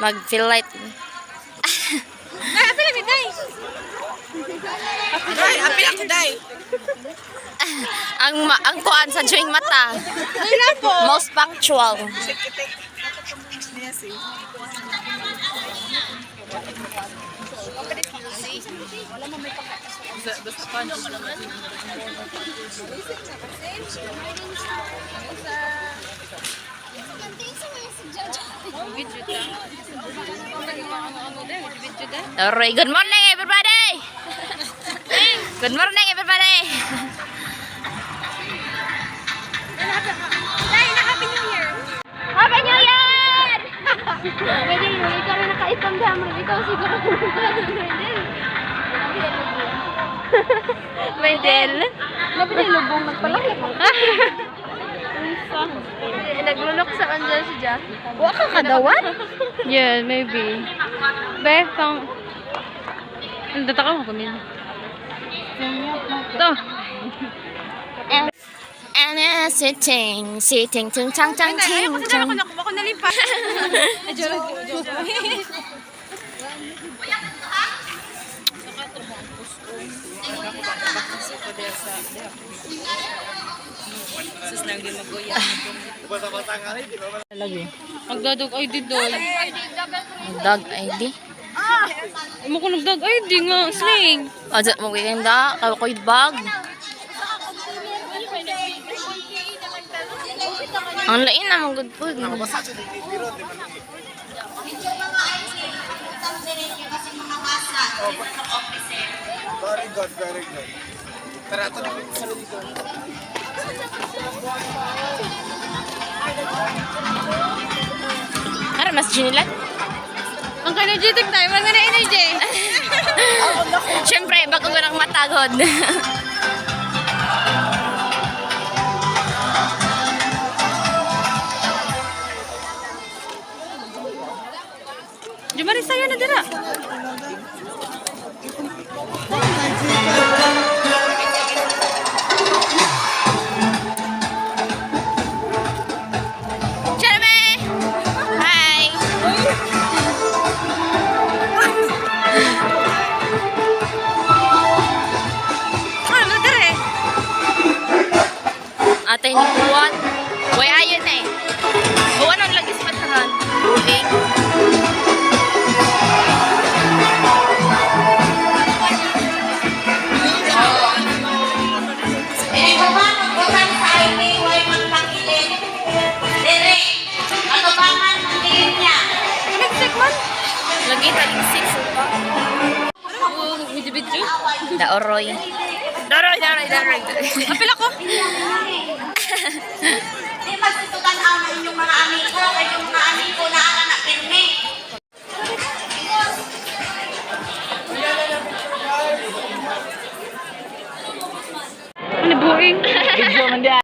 Mag feel light. Ay, apil mi day. Day, apil ako, day. Ang kuan sa drawing mata. Most punctual. Niya si. Basta pa Alright, good morning, everybody. Good morning, everybody. Day, na Happy New Year. Happy New Year! Pwede yun, ikaw rin nakaitam dami. Ikaw siguro. May del. Labi na lubong nagpalaki. Naglunok sa kanya si Jack. Wa ka kadawan? Yeah, maybe. Be, pang... Ang tataka mo kunin. To. And it's sitting, sitting, ting, tang, tang, ting, tang. Ako nalipat. Magdadag ID doy. Dog ID. Mo ko nagdag ID nga, sling. Aja mo ganda, kayo ko'y bag. Ang lain na mong good food. Very good, very good. Tara, ito na sa dito. Ara mas ginilan. Ang energetic tayo, wag na energy. Siyempre, bago ko nang matagod. Jumari sa'yo na dira. Jeremy! Hi! Ano na dire? Atay ni Juan. Way ayon eh. Buwan ang lagis matahan. Okay. Eh, human, magbutan sa ID, way magpangilin. Dire, katubangan, mangilin niya. Lagi taligsik pa. Oo, nagvideo-video. Daoroy. Daoroy, daoroy, daoroy. Apil ako. Di magsusutan ang inyong mga amigo, kay yung mga amigo na ara na pirmi. Ano buing? Video man dia.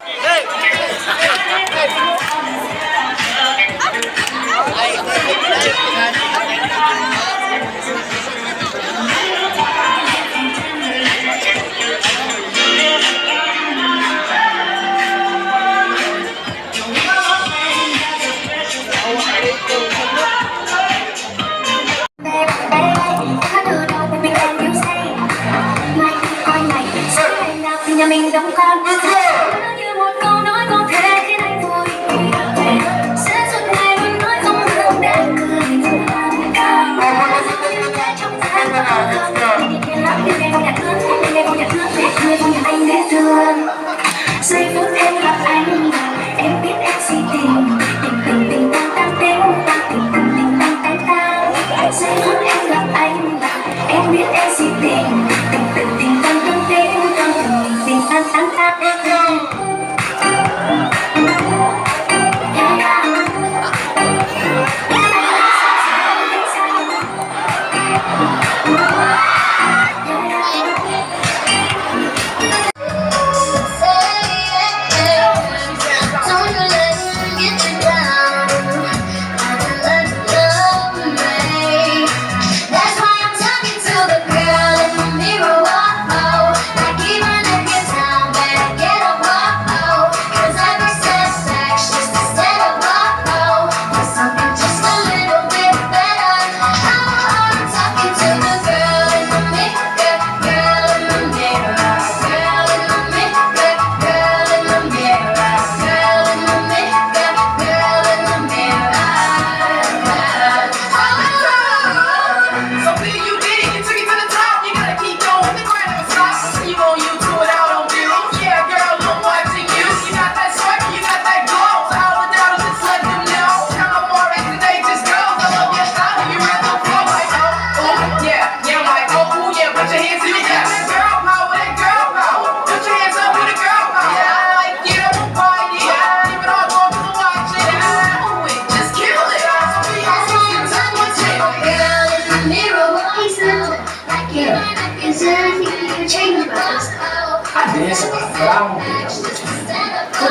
What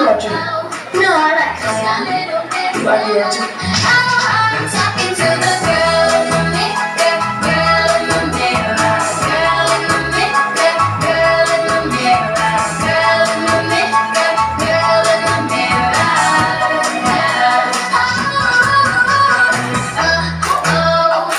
about you? No, I like Kaya. You like Leon too? Talking to the girl in the mirror, girl in the mirror, girl in the mirror, girl in the mirror, girl in the mirror, girl in the mirror. Oh, oh, oh, oh,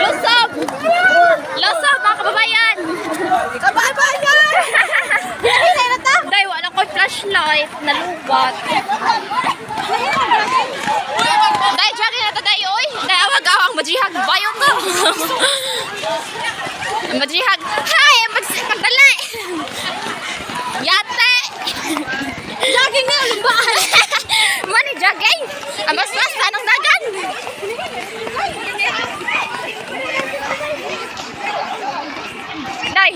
Lusob! Lusob, mga kababayan! Kababayan! Day, wala ko'y flashlight. Nalubat. Day, jogging na ta, day, oy! Day, awag-awag, majihag. Bayo to! Majihag. Hi! Magdala! Yate! Jogging na, lumbaan! Mani, jogging! Amas-mas, anong dagan? Day! Day!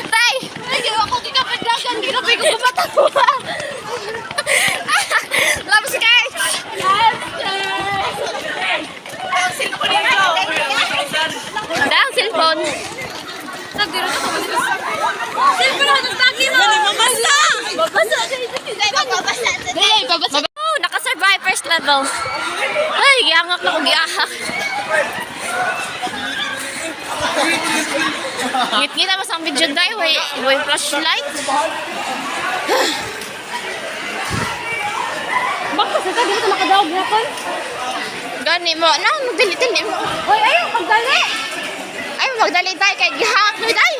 Tay! Ay, ginawa ko kikapadyagan. Ginabi ko kumatawa. Love skirt! Dang cellphone. Dili, babasa. Oh, nakasurvive first level. Ay, giangak na ko giahak. Ngit-ngit mas ang video dai, way way flashlight. Bakit sa tabi ito makadawag na kon? Gani mo, na, dili-dili mo. Hoy, ayaw, pagdali! Ay, magdali tayo kay gihak ni day.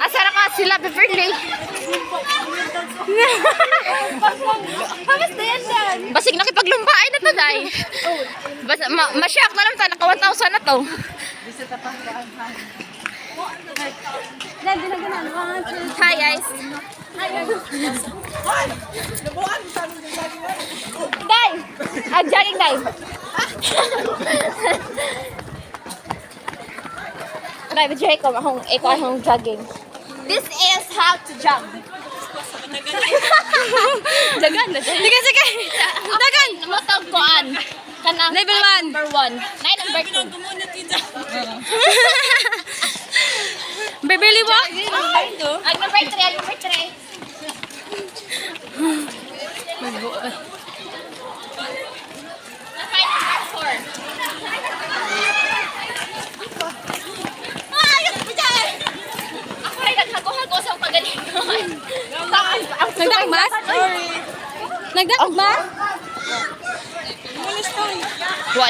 Asa ra ka sila Beverly? Hamas na yan, Dan. Basig nakipaglumpaay na to day. Bas ma ma-shock na lang ta naka 1,000 na to. Dan, dinaganaan. One, two, Hi guys. Nabuhan sa amin yung lagi na. Day! Ah, jogging day. Day, video ko akong ikaw akong jogging. This is how to jog. Dagan, dagan. Sige, sige! Dagan! Motog koan. Kanang Level one. Number 1. Nine number 2. Beverly walk? Ang number 3, ang number 3. Number 4. Ako rin naghago-hago sa pagalingon. Nagdakmas? Nagdakmas? Wa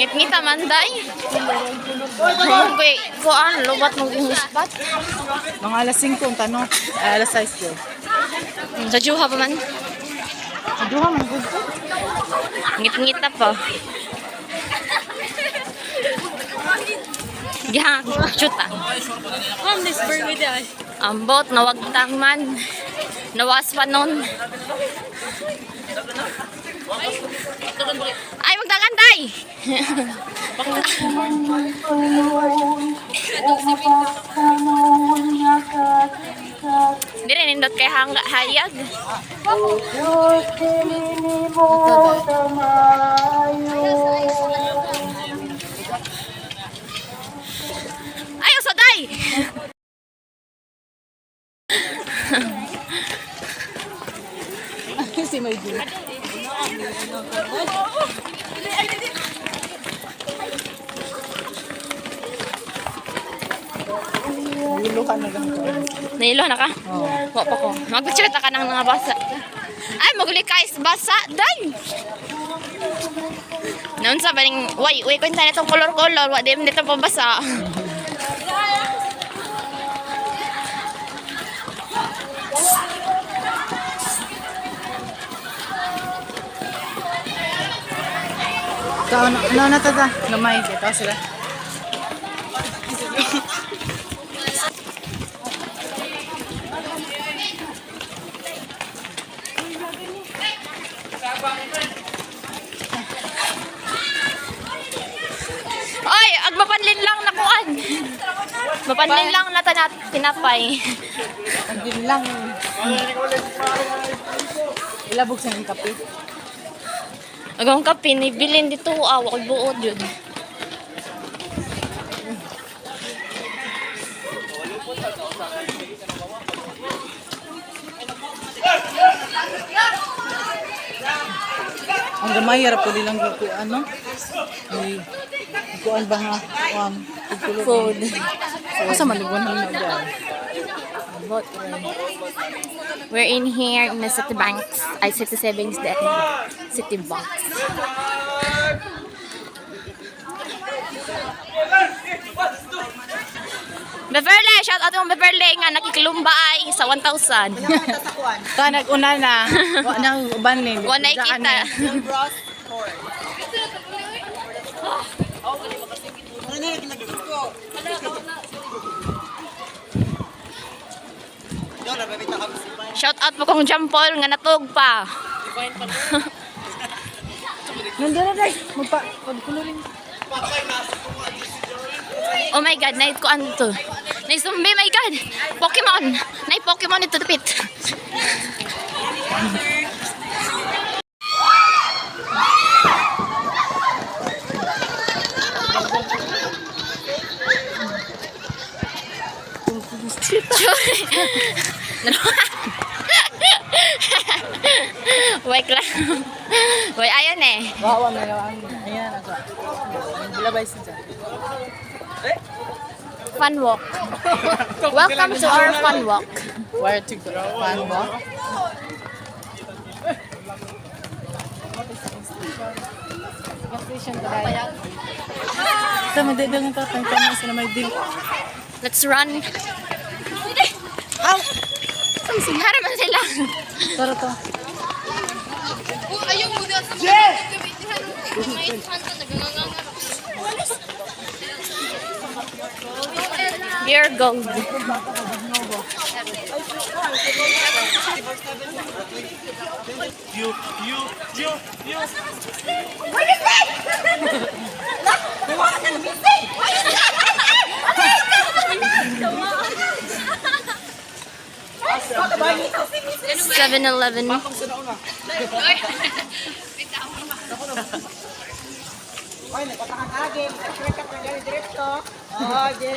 Ngit-ngita man day. Okay, kuan lubat mong ispat. Mga alas 5 ang tanong. Ay, alas 6 yun. Sa juha pa man. Duha man good ko. Ngit-ngita pa. Gihang chuta. Ma'am, this bird with us. Ambot nawagtang man. Nawas pa nun. Ay, magdagan day! Dire nindot kay hangga hayag. Si May Jun. Gulo ka na lang ko. Nailo na ka? Oo. Wa pa ko. Magpicture ta ka ng mga basa. Ay, maguli ka is basa. Day! Noon sa baning, way, way ko na itong color-color. Wa di dito pabasa. So, ano, ano na tata? Gamay. Ito sila. Ay, ag mapanlin lang na kuan. Mapanlin lang na tanat tinapay. Ang lang. Ilabog sa yung kape. Agong kape ni bilin dito ah, wa ko'y buot yun. Ang gamay, harap ko nilang ano? May kuan ba nga? Kuan. Food. Asa man lugon na dyan? We're in here in the City Banks. Ay, City Savings din. City Banks. Beverly! Shout out mo Beverly nga nakikilumba ay sa 1,000. Ta nag-una na. Wa na uban ni. Wa na kita. Shout out mo kong John Paul nga natug pa. Nandun na dai. Magpa pagkulorin. Oh my God, night ko ano to. Nay zombie, my God. Pokemon. Nay Pokemon ito dapit. Wait lang. Wait, ayan eh. Wa wa may ayan ako. Bilabay siya. Fun walk. Welcome to our fun walk. Where to go? Fun walk. Tama, di lang tatay. Tama sila may dil. Let's run. Aw! Harapan sila. Tara to. Pure gold. 7-Eleven. Oy, nagpatakang agim. Nagkrekat ng gani diretso. Oh, di.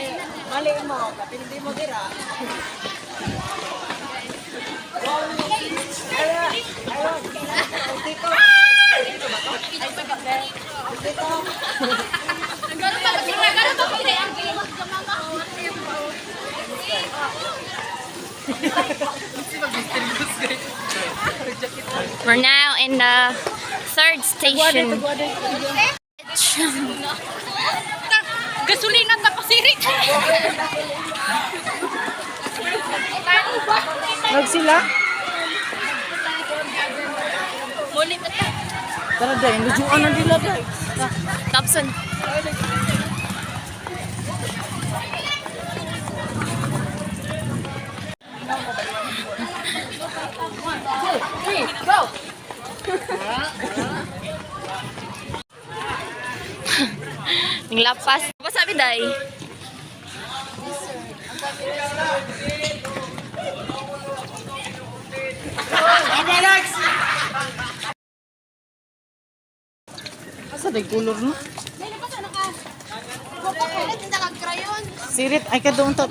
Mali mo. Kapindi mo dira. We're now in the third station. Gasolina ta pasirit. Nag sila? Muli na ta. Tara dai, lujuan na dila dai. Thompson. Ang lapas. Apa sabi, Day? Asa day kulor no? Sirit ay ka doon to.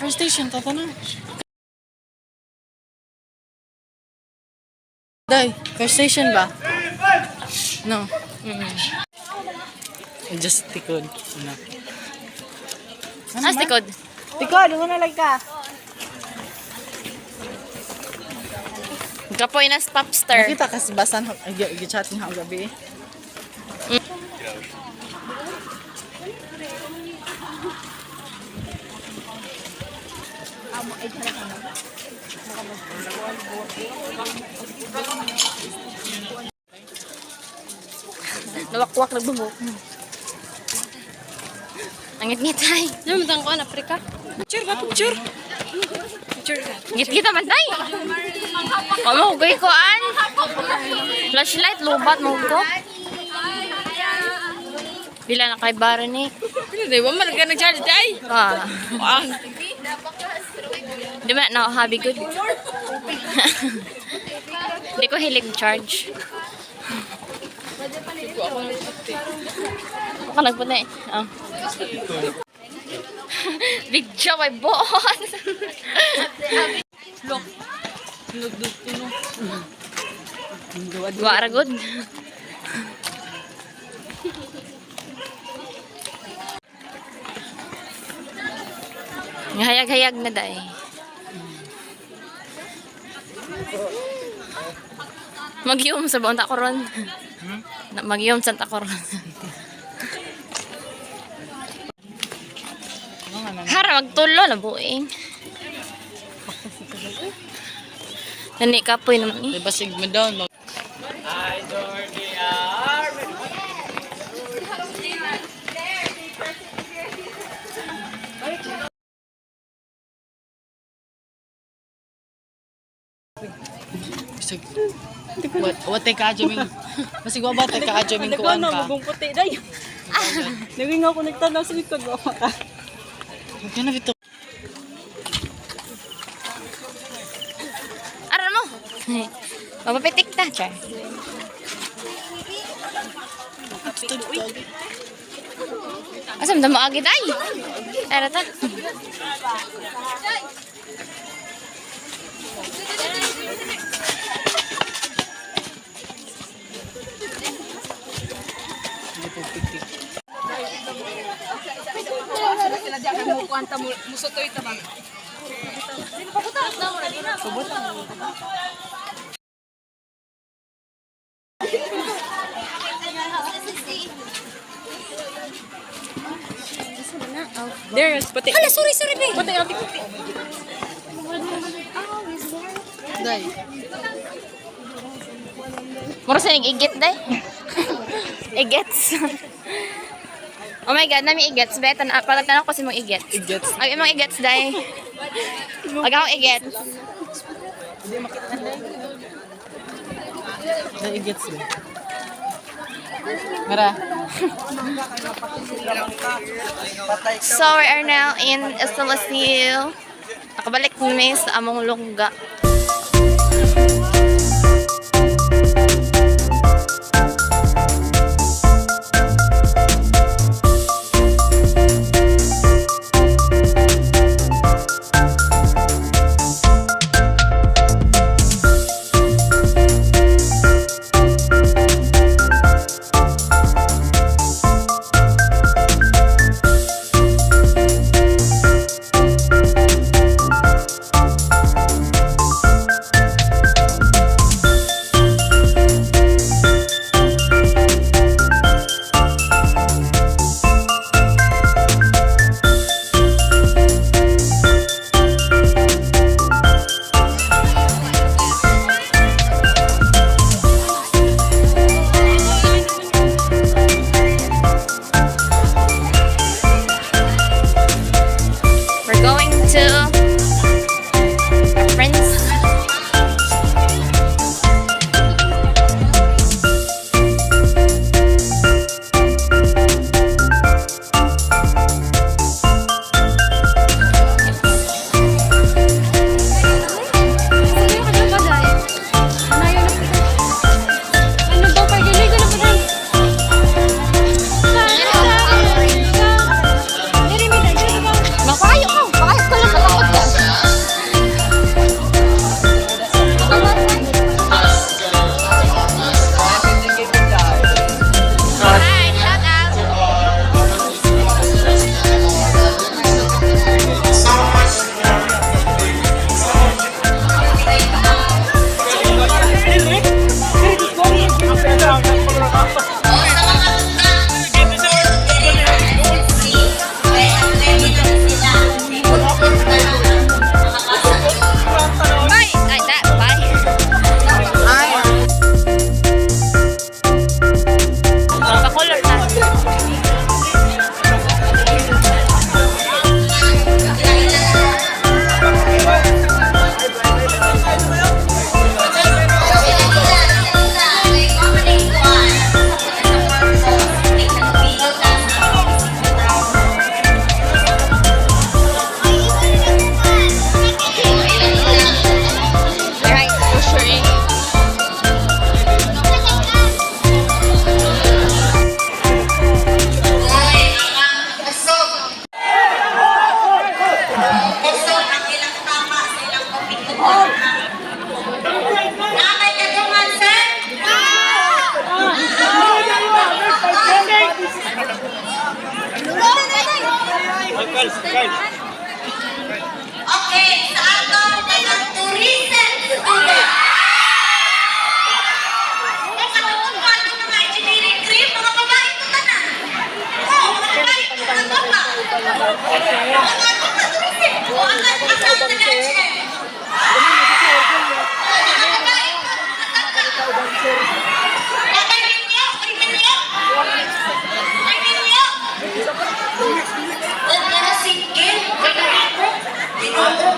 First station, tata na. Day, first station ba? No. Just tikod. Ano? As tikod. Tikod, ano na lang ka? Kapoy na popstar. Nakita kasi basan, gi-chat niya ang gabi. Nawakwak nagbuhok. Ang ngit-ngit ay. Ano man ko Africa? Picture ba picture? Picture ka. Ngit-ngit naman tay. Kamo gay ko an. Flashlight lubat mo ko. Pila na kay bara ni. Pila day wa man ka nag-charge day. Ah. Ang Di ba na habi good. Di ko hilig charge. Ako nagpunta eh. Oh. Big job ay buot. Wa ra good. Hayag-hayag na day. Magyum sa buong takoron. Magyum sa takoron. Hara magtulo na buing. Nani kapoy naman eh. Di basig mo down. Basig. What what ka adyo ming. Basig wa ba tay ka adyo ming kuan ka. puti day. Naging ako nagtanaw sa likod wa ka. Huwag ka na bitaw. Aran mo. Mapapitik ta, char. Asam da maagi tay? Ara ta. There, puti. Hala, sorry, sorry, babe. Puti, ati puti. Day. Mura sa ning igit day. Igits. Oh my God, nami igits. Be, tan palatanong ko si mong igits. Igits. Ay, imong igits day. Ag akong igits. Day igits day. Mara. So, we are now in Estalasil. Nakabalik kami sa among lungga. Okay, sa atong mga tourism student. Kung katungkol ko atong mga engineering crew, mga babae ko tanan. Oo, mga babae ko tanan ba? Mga mga tourism, o ang ang ang HM. Oo, mga babae ko, mga tata. Okay, minyo, ay minyo. Ay minyo. O mga single, kay ko. Ginoo.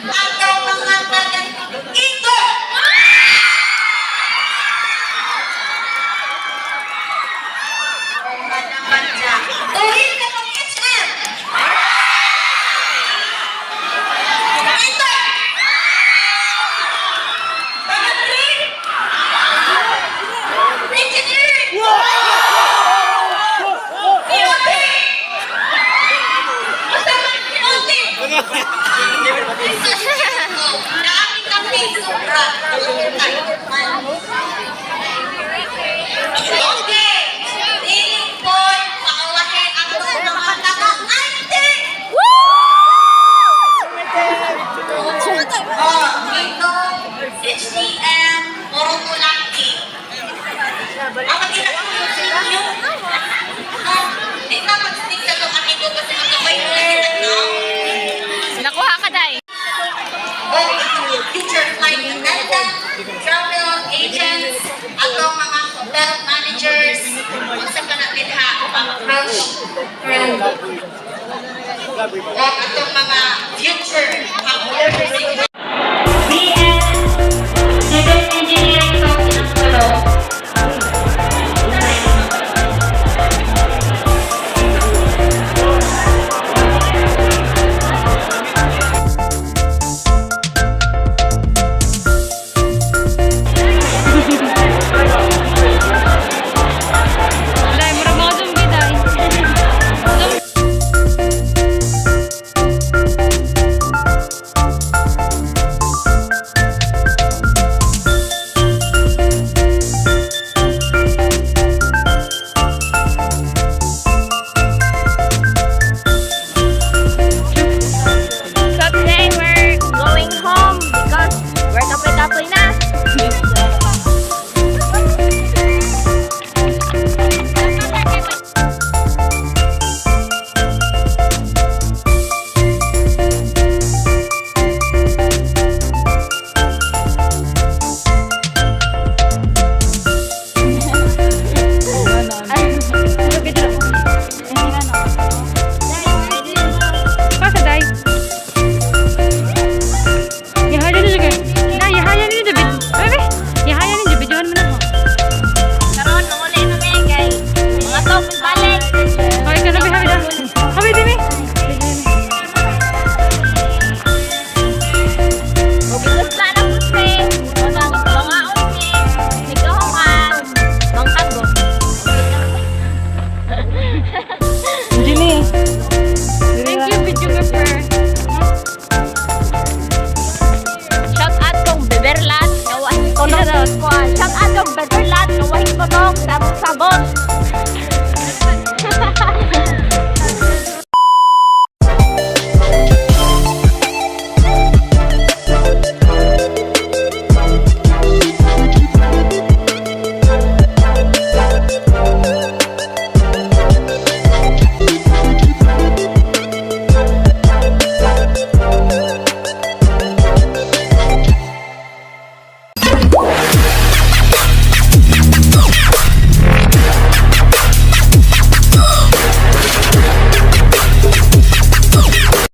Ang mga tagan ito. Tuhin ka ng HM. Ito. Taga-three. Engineering. COT. Basta mag-COT. Dami kami sobra. Okay. Feeling po, pauwahin ang mga taga-IT. Oh, ito, HDM, Morotulaki. Ang magkita ko ninyo. No, di na mag-stick sa itong amigo kasi magkabay mo na kita, no? Nakuha ka, day. O future flight attendant, travel agents, atong mga hotel managers, unsa pa na dinha pang cruise crew. O atong mga future